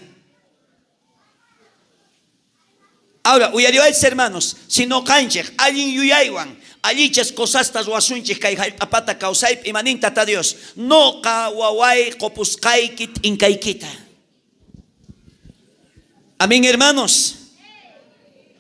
Ahora, uyariwaychis hermanos, si noqanchej allin yuyaywan allichas cosasta ruwasunchej kay jallp'apata kawsaypi ima nin Tata Dios, noqa waway qopusqayki t'inkaykita. Amén, hermanos.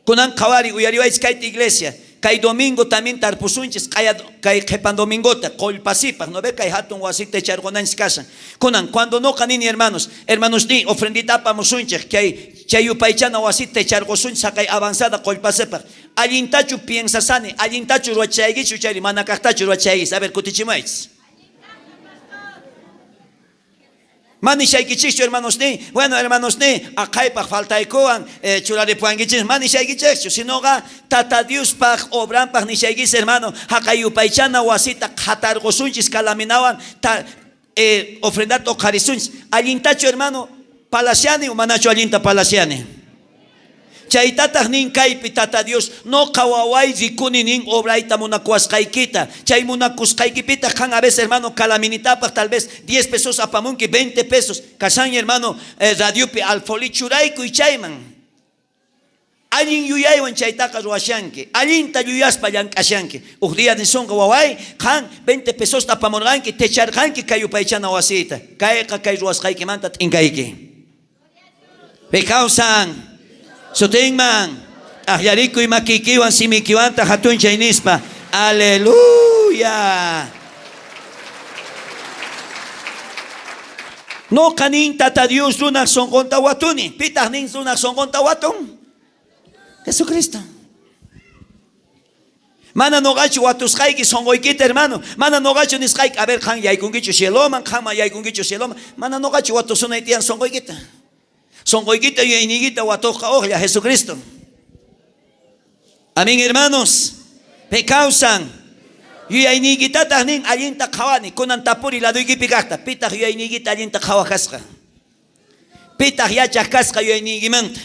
Kunan qhawari uyariwaychis kayta iglesia. Kay domingo también tarpusunchis q'aya kay qhepan domingota qollpasipaj, no ve kay hatun wasita echarqonanchis kashan. Kunan cuando noqa nini hermanos, hermanos ni ofrendita apamusunchej kay chay yupaychana wasita echarqosunchis haqay avanzada qollpasipaj. Allintachu piensasani, allintachu ruwachaykichu chayri mana kajtachu ruwachaykis. A ver, kutichimuwaychis. Ma nishaykichikchu hermanos ni, bueno hermanos ni, aqhaypaj faltaykuwan churaripuwankichis, ma nishaykichikchu, sinoqa Tata Diospaj obranpaj nishaykis hermano, haqay yupaychana wasita qhatarqusunchis kalaminawan ta, ofrendata uqharisunchis. Allintachu hermano palasiani o manachu allinta palasiani? Chaytataj nin kaypi Tata Dios, noqa waway rikuni nin obrayta munakuwasqaykita. Chay munakusqaykipitaj qan a veces hermano calaminitapaj tal vez 10 pesos apamunki, 20 pesos. Kashan hermano radiopi alfolí churaykuy chayman. Allin yuyaywan chaytaqa ruwashanki. Allinta yuyaspa llank'ashanki. Uj día nisonqa waway, qan 20 pesosta apamurqanki, techarqanki kay yupaychana wasiyta. Kayqa kay ruwasqaykimanta t'inkayki. Pi kawsan sutinman t'ajllarikuy makiykiwan simiykiwanta jatunchay nispa. Aleluya. Noqa nin Tata Dios runaj sonqonta watuni. Pitaj nin runaj sonqonta watun? Jesucristo. Mana noqachu watusqayki sonqoykita, hermano. Mana noqachu nisqayki, a ver, qan yaykunkichu cieloman, qanman yaykunkichu cieloman. Mana noqachu watusunay tiyan sonqoykita. Sonqoykita yuyayniykita watuqqa ujlla Jesucristo. Amén, hermanos. Pi kawsan. Yuyayniykitataj nin allinta qhawani. Kunan tapuri laduykipi kajta. Pitaj yuyayniykita allinta qhawaj kasqa? Pitaj yachaj kasqa yuyayniykimanta?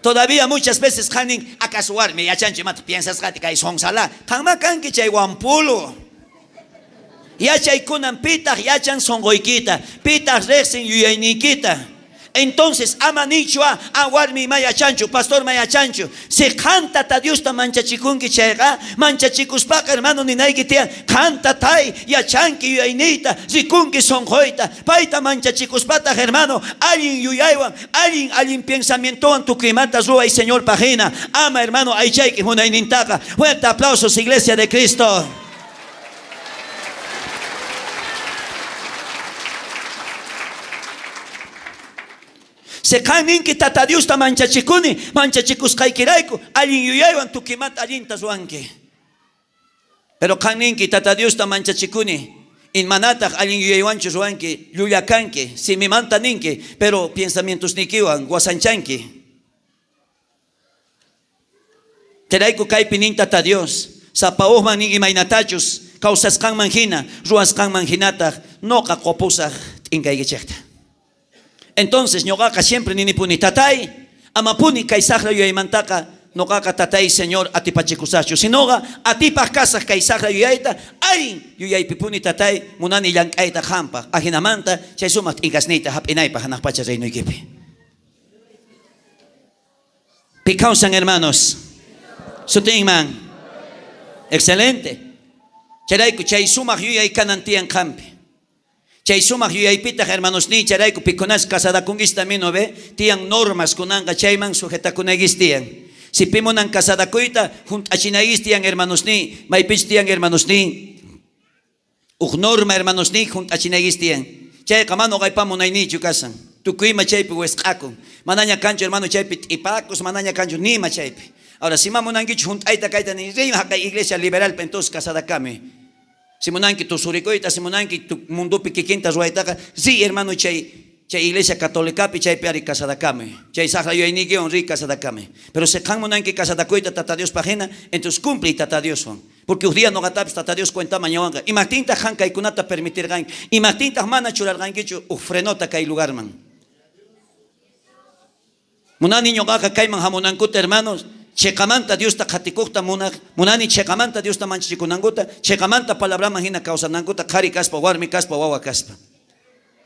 Todavía muchas veces qan nin, acaso warmi yachanchu imata piensasqati kay sonsala. Qanma kanki chay wampulo. Yachaykunan pitaj yachan sonqoykita, pitaj rejsin yuyayniykita. Entonces, ama niychu, ah, warmi ma yachanchu, pastor ma yachanchu. Si qan Tata Diosta manchachikunki chayqa, manchachikuspaqa hermano ninayki tiyan, qan tatay yachanki yuyayniyta, rikunki sonqoyta, payta manchachikuspataj hermano, allin yuyaywan, allin allin pensamientowan tukuymanta ruway Señorpaj jina. Ama hermano aychayki munaynintaqa. Fuerte aplausos, Iglesia de Cristo. Si qan ninki Tata Diosta manchachikuni, manchachikusqaykirayku allin yuyaywan tukuymanta allinta ruwanki. Pero qan ninki Tata Diosta manchachikuni, manataj allin yuyaywanchu ruwanki, llulla kanki, simimanta ninki, pero pensamientosniykiwan wasanchanki. Chayrayku kaypi nin Tata Dios, sapa ujman nin imaynatachus kawsasqanman jina, ruwasqanman jinataj noqa qopusaj t'inkaykichejta. Entonces ñoqaqa siempre ninipuni, tatay, amapuni kay sajra yuyaymantaqa noqaqa tatay Señor atipachikusajchu, sinoqa atipaj kasaj kay sajra yuyayta, allin yuyaypipuni tatay munani llank'ayta qanpaj, ajinamanta chay sumaj t'inkasniyta jap'inaypaj janaj pacha reinoykipi. Pi kawsan hermanos? Sutinman. Excelente. Chayrayku chay sumaj yuyay kanan tiyan qanpi. Chay sumaj yuyaypitaj hermanosniy chayrayku pikunas casadakunkis también no ve, tiyan normas kunanqa chayman sujetakunaykis tiyan. Si pi munan casadakuyta junt'achinaykis tiyan hermanosniy, maypich tiyan hermanosniy. Uj norma hermanosniy junt'achinaykis tiyan. Chayqa mana noqaypa munayniychu kasan. Tukuyma chaypi wisq'akun. Manaña kanchu hermano chaypi t'ipakus, manaña kanchu nima chaypi. Ahora, si ma munankichu junt'ayta kayta ni rima haqay iglesia liberal entonces casadakami. Si munanki tusurikuyta, si munanki tu mundopi kikinta ruwaytaqa, ri hermano chay Chay iglesia catolicapi chaypi ari casadakamuy. Chay sajra yuyayniykiwan riy casadakamuy. Pero si qan munanki casadakuyta Tata Diospaj jina, entonces cumpliy Tata Dioswan. Porque uj día noqatapis Tata Dios cuenta mañawanqa. Imajtintaj qan kaykunata permitirqanki? Imajtintaj mana churarqankichu uj frenota kay lugarman? Munani ñoqaqa kayman hamunankuta, hermanos, cheqamanta Diosta qhatikojta munaj, munani cheqamanta Diosta manchachikunankuta, cheqamanta palabraman jina kawsanankuta, qhari kaspa, warmi kaspa, wawa kaspa.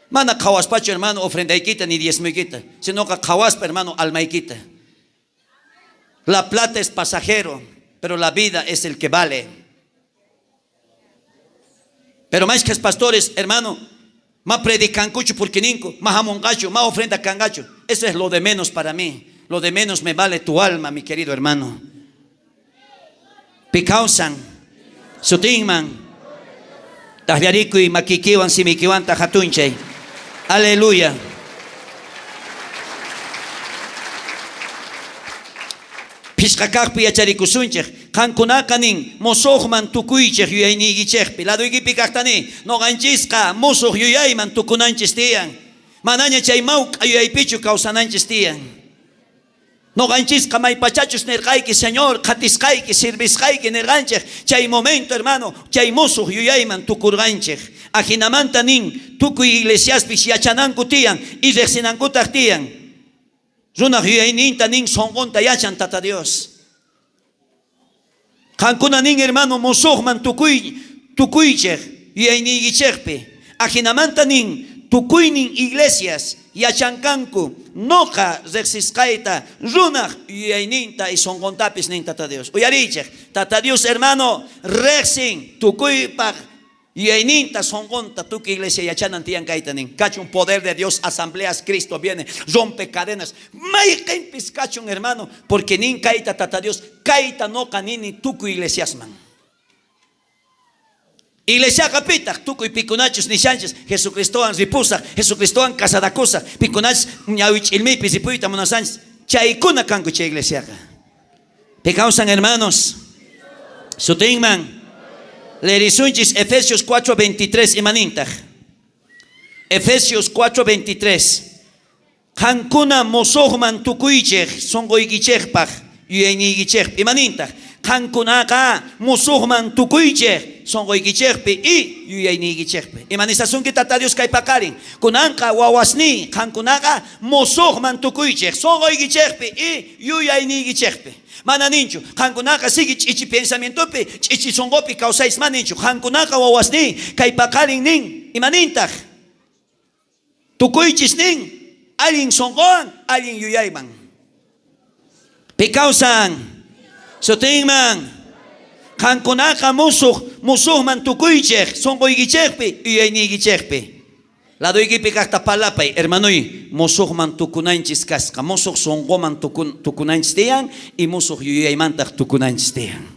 Mana qhawaspachu, hermano, ofrendaykita ni diezmoykita, sinoqa qhawaspa, hermano, almaykita. La plata es pasajero, pero la vida es el que vale. Pero más que pastores, hermano, ma predicankuchu porque ninku, ma hamunqachu, ma ofrenda kanqachu. Eso es lo de menos para mí. Lo de menos me vale tu alma, mi querido hermano. Pi kawsan, sutinman, tajllarikuy makiykiwan simiykiwanta jatunchay. Aleluya. Phishqa kajpi yacharikusunchej. Qankunaqa nin, mosojman tukuychej yuyayniykichejpi. Ladoykipi kajta ni, noqanchisqa mosoj yuyayman tukunanchis tiyan. Manaña chay mawk'a yuyaypichu kawsananchis tiyan. Noqanchisqa maypachachus nerqayki, Señor, qhatisqayki, sirvisqayki nerqanchej. Chay momento, hermano, chay mosoj yuyayman tukurqanchej. Ajinamanta nin, tukuy iglesiaspis yachananku tiyan y rejsinankutaj tiyan. Runaj yuyayninta nin, sonqonta yachan Tata Dios. Qankuna nin, hermano, mosojman tukuy tukuychej yuyayniykichejpi. Ajinamanta nin, tukuynin iglesias yachankanku noqa rejsisqayta runaj yuyayninta y sonqontapis nin Tata Dios. Uyariychej, Tata Dios, hermano, rejsin tukuypaj yuyayninta, sonqonta, tukuy iglesia yachanan tiyan kayta nin. Kachun poder de Dios, asambleas, Cristo viene, rompe cadenas. Mayqenpis kachun, hermano, porque nin kayta Tata Dios, kayta noqa nini tukuy iglesiasman. Iglesiaqa pitaq tukuy pikunachus nishanchis Jesucristowan ripusaj, Jesucristowan casadakusaj, pikunachus ñawi ch'ilmiypi ripuyta munasanchis, chaykuna kanku chay iglesiaqa. Pi kawsan, hermanos? Sutinman leerisunchis Efesios 4:23 imanintaj. Efesios 4:23. Qankuna mosojman tukuychej sonqoykichejpaj yuyayniykichejpi. Imanintaj? Qankunaqa mosojman tukuychej sonqoykichejpi y yuyayniykichejpi. Imanisasunki Tata Dios kay paqarin? Kunanqa wawasniy, qankunaqa mosojman tukuychej sonqoykichejpi y yuyayniykichejpi. Mana ninchu, qankunaqa sigui ch'ichi pensamientopi, ch'ichi sonqopi kawsaychis, mana ninchu. Qankunaqa wawasniy, kay paqarin nin, imanintaj? Tukuychis nin, allin sonqowan, allin yuyayman. Pi kawsan? Sutinman. Qankunaqa musuj, musujman tukuychej, sonqoykichejpi, yuyayniykichejpi. Ladoykipi kajta palapay, hermanoy, musujman tukunanchis kasqa, musuj sonqoman tukunanchis tiyan y musuj yuyaymantaj tukunanchis tiyan.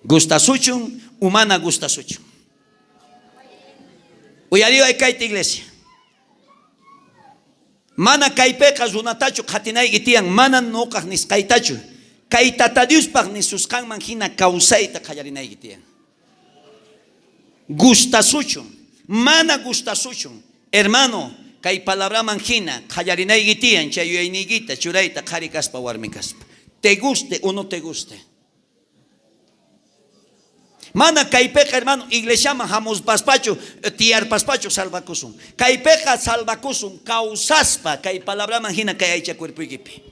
Gustasuchun, humana gustasuchun. Uyariway kayta, iglesia. Mana kaypeqa runatachu qhatinayki tiyan, mana noqaj nisqaytachu. Kay Tata Diospaj nisusqanman jina kawsayta qallarinayki tiyan. Gustasuchun, mana gustasuchun, hermano, kay palabraman jina qallarinayki tiyan chay yuyayniykita churayta qhari kaspa, warmi kaspa. Te guste o no te guste. Mana kaypeqa, hermano, iglesiaman hamuspaspachu, tiyarpaspachu salvakusun. Kaypeqa salvakusun kawsaspa kay palabraman jina kay aycha cuerpoykipi.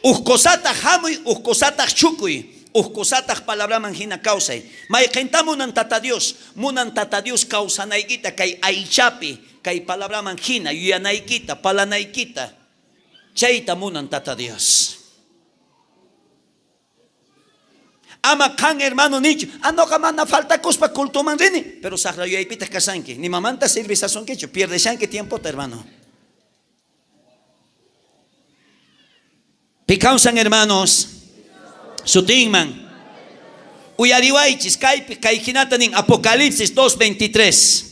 Uj cosataq hamuy, uj cosataq chukuy, uj cosataq palabraman jina kawsay. Mayqinta munan Tata Dios? Munan Tata Dios kawsanaykita kay aychapi, kay palabraman jina yuyanaykita, palanaykita. Chayta munan Tata Dios. Ama qan, hermano, nichu, noqa mana faltakuspa cultoman rini, pero sajra yuyaypitaq kasanki, ni mamanta sirvisasunkichu, pierdeshanki tiempota, hermano. Pi kawsan, hermanos? Sutinman. Uyariwaychis, kaypi, kay jinata nin Apocalipsis 2:23.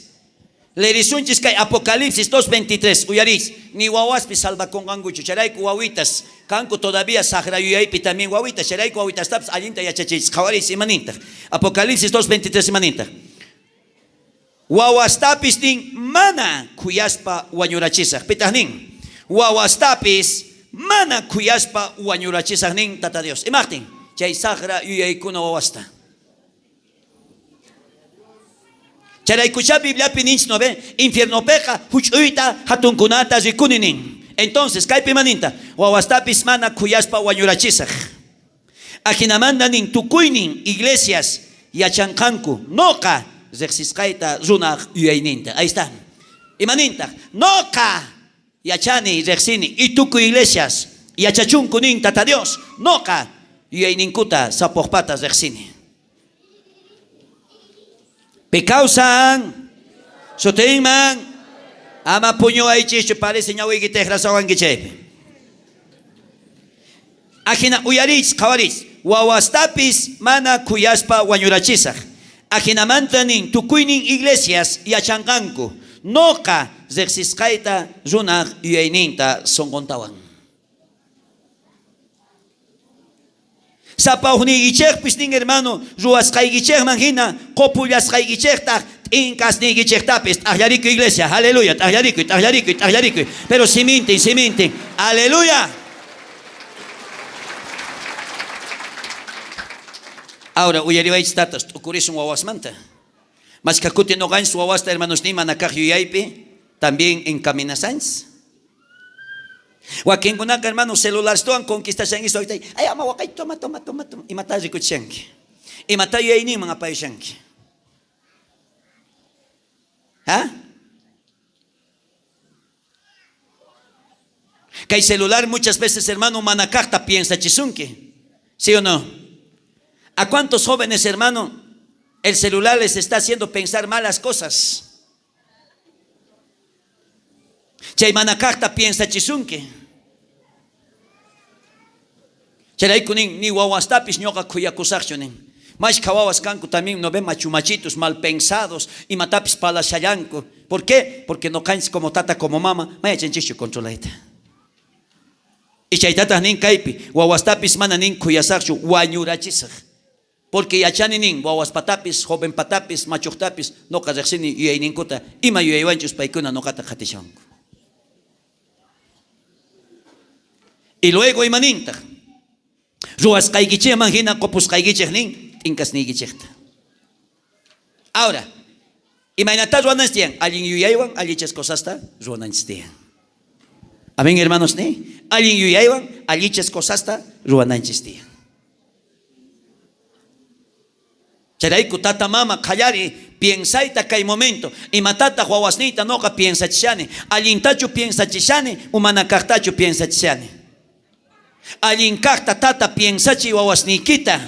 Leerisunchis kay Apocalipsis 2:23. Uyarís, ni wawaspi salvakunqankuchu. Chayrayku wawitas, kanku todavía sajra yuyaypi también wawitas. Chayrayku wawitastapis allinta yachachiychis. Qhawariychis imanintaq. Apocalipsis 2:23 imanintaq. Wawastapis nin mana khuyaspa wañurachisaj. Pitaj nin? Wawastapis mana khuyaspa wañurachisaj nin Tata Dios. Imajtin? Chay sajra yuyaykuna wawasta. Chayraykuchá Bibliapi ninchis no ve? Infiernopeqa juch'uyta jatunkunata rikuni nin. Entonces, kaypi ima ninta? Wawastapis mana khuyaspa wañurachisaj. Ajinamanta nin tukuynin iglesias yachanqanku noqa rejsisqayta runaj yuyayninta. Ahí está. Ima nintaj? Noqa yachani, rejsini y tukuy iglesias yachachunku nin Tata Dios. Noqa yuyayninkuta sapojpata rejsini. Pi kawsan sutinman ama puñuwaychischu, parece ñawiyki tejrasawanki chaypi. Ajina uyariychis, qhawariychis, wawastapis mana khuyaspa wañurachisaj. Ajinamanta nin tukuynin iglesias yachanqanku noqa rejsisqayta runaj yuyayninta sonqontawan. Sapa ujniykichejpis nin hermano, ruwasqaykichejman jina qopullasqaykichejtaj t'inkasniykichejtapis. T'ajllarikuy iglesia, aleluya, t'ajllarikuy, t'ajllarikuy, t'ajllarikuy. Pero simintin, simintin, aleluya. Ahora uyariwaychis tatas, t'ukurisun wawasmanta. Mashkha kuti noqanchis wawasta hermanosniy mana kaj yuyaypi también encaminasanchis. Wakinkunaqa hermano celularstuwan conquistashanki wawitay, ay ama waqay, toma, toma, toma, toma. Imatá rikuchishanki? Imatá yuyayninman apayashanki? ¿Ah? Kay celular muchas veces, hermano, mana kajta piensachisunki. ¿Sí o no? ¿A cuántos jóvenes, hermano, el celular les está haciendo pensar malas cosas? Chay mana kajta piensachisunki. Chayrayku nin, ni wawastapis ñoqa khuyakusajchu nin. Mashkha wawas kanku también no ve machu machitos mal pensados, imatapis palashallanku. ¿Por qué? Porque noqanchis como tata, como mama, ma yachanchischu controlayta. Y chaytataj nin kaypi, wawastapis mana nin khuyasajchu, wañurachisaj. Porque yachani nin, wawaspatapis, jovenpatapis, machojtapis, noqa rejsini yuyayninkuta, ima yuyaywanchus paykuna noqata qhatishanku. Y luego ima nintaj? Ruwasqaykichejman jina qopusqaykichej nin, t'inkasniykichejta. Ahora, imaynatá ruwananchis tiyan? Allin yuyaywan allichas cosasta ruwananchis tiyan. Amén, hermanos, ni? Allin yuyaywan allichas cosasta ruwananchis tiyan. Chayrayku tata mama qhallari piensayta kay momento, imatataj wawasniyta noqa piensachishani? Allintachu piensachishani o mana kajtachu piensachishani? Allin kajta tata piensachiy wawasniykita.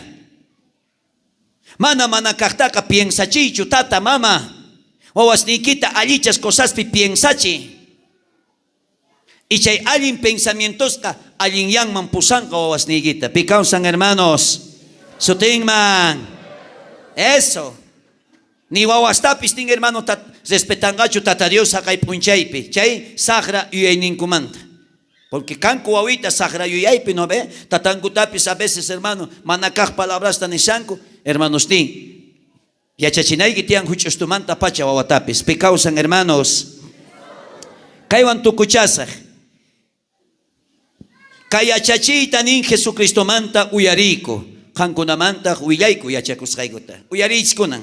Mana mana kajtaqa piensachiychu tata mama. Wawasniykita allichas cosaspi piensachiy. Y chay allin pensamientosqa allinyanman pusanqa wawasniykita. Pi kawsan, hermanos? Sutinman. Eso. Ni wawastapis nin hermano respetanqachu Tata Dios jaqay p'unchaypi. Chay sajra yuyayninkumanta. Porque kanku wawita sajra yuyaypi, ¿no ve? Tatankutapis a veces, hermano, mana kaj palabrasta nishanku, hermanos nin. Yachachinayki tiyan juch'ustumanta pacha wawatapis. Pi kawsan, hermanos? Kaywan tukuchasaj. Kay yachachiyta nin Jesucristomanta uyariyku. Qankunamantaq willayku yachakusqaykuta. Uyariychis kunan.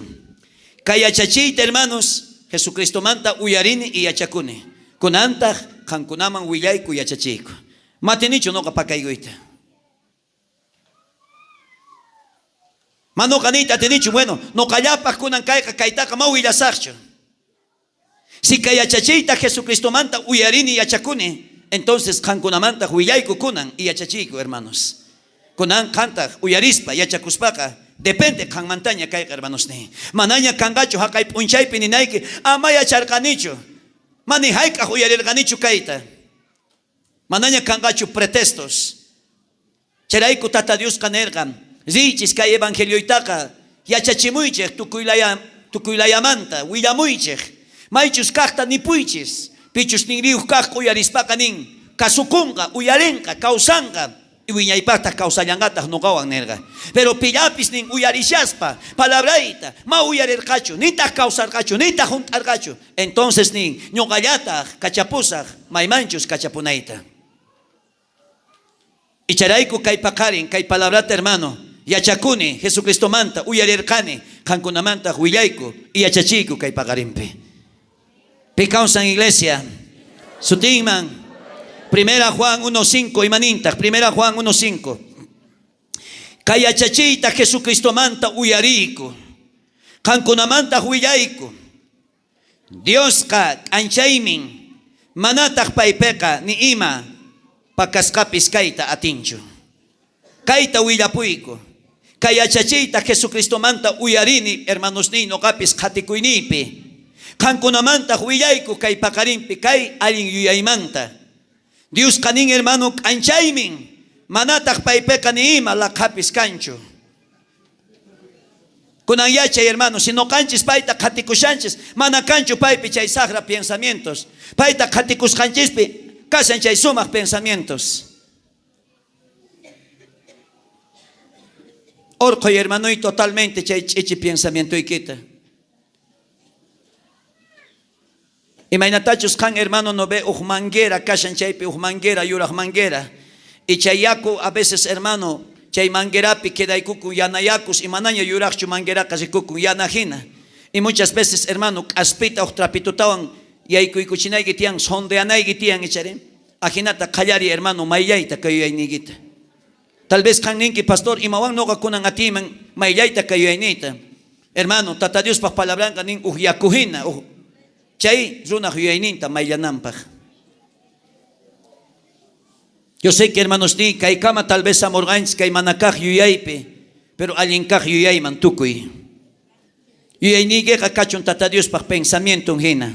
Kay yachachiyta, hermanos, Jesucristomanta uyarini y yachakuni. Kunantaq qankunaman willayku yachachiyku. Matinichu noqa pakaykuyta. Ma noqa niyta atinichu, bueno, noqallapaj kunan kayqa kaytaqa ma willasajchu. Si kay yachachiyta Jesucristomanta uyarini yachakuni, entonces qankunamantaq willayku kunan y yachachiyku, hermanos. Kunan qantaq uyarispa yachakuspaqa, depende qanmantaña kayqa, hermanos ni. Manaña kanqachu jaqay p'unchaypi ninayki, ama yacharqanichu, mani jayk'aj uyarirqanichu kayta. Manaña kanqachu pretextos. Chayrayku Tata Diosqa nerqa, riychis kay evangelioytaqa yachachimuychej tukuylayamanta, willamuychej, maychus kajta nipuychis, pichus ninriyuj kaj uyarispaqa nin, kasukunqa, uyarinqa, kawsanqa. Y wiñaypajtaj kawsallanqataj noqawan nerqa. Pero pillapis nin uyarishaspa palabrayta ma uyarerqachu, nitaj kawsarqachu, nitaj junt'arqachu. Entonces nin, ñoqallataj kachapusaj maymanchus kachapunayta. Icharayku kay paqarin, kay palabrata hermano, yachakuni Jesucristomanta, uyarerqani, qankunamanta willayku y yachachiyku kay paqarinpi. Pi kawsan iglesia? Sutinman. Primera Juan 1.5, imanintaj, Primera Juan 1.5. Kay yachachiyta Jesucristomanta uyariyku, qankunamanta willayku. Diosqa k'anchaymin, manataj paypeqa ni ima pakasqapis kayta atinchu. Kayta willapuyku. Kay yachachiyta Jesucristomanta uyarini, hermanosniy, noqapis qhatikuyniypi. Qankunamantaj willayku kay paqarinpi, kay allin yuyaymanta. Diosqa nin, hermano, k'anchaymin, manataj paypeqa ni ima laqhapis kanchu. Kunan yachay, hermano, si noqanchis payta qhatikushanchis, mana kanchu paypi chay sajra pensamientos. Payta qhatikusqanchispi kashan chay sumaj pensamientos. Orqhoy, hermanoy, totalmente chay ch'ichi pensamientoykita. Imaynatachus qan, hermano, no ve uj manguera kashan chaypi uj manguera, yuraj manguera. Y chay yaku a veces, hermano, chay manguerapi quedaykukun yana yakus y manaña yurajchu mangueraqa rikukun yana hina. Y muchas veces, hermano, k'aspita uj trapitutawan yaykuykuchinayki tiyan, sondeanayki tiyan, ichari. Ajinata qallari, hermano, mayllayta kay yuyayniykita. Tal vez qan ninki, pastor, imawan noqa kunan atiyman mayllayta kay yuyayniyta. Hermano, Tata Diospaj palabranqa nin uj yaku hina, uj chay runaj yuyayninta mayllananpaj. Yo sé que, hermanos, ni kaykama tal vez amorqanchis kay mana kaj yuyaypi, pero allin kaj yuyayman tukuy. Yuyayniykiqa kachun Tata Diospaj pensamienton hina.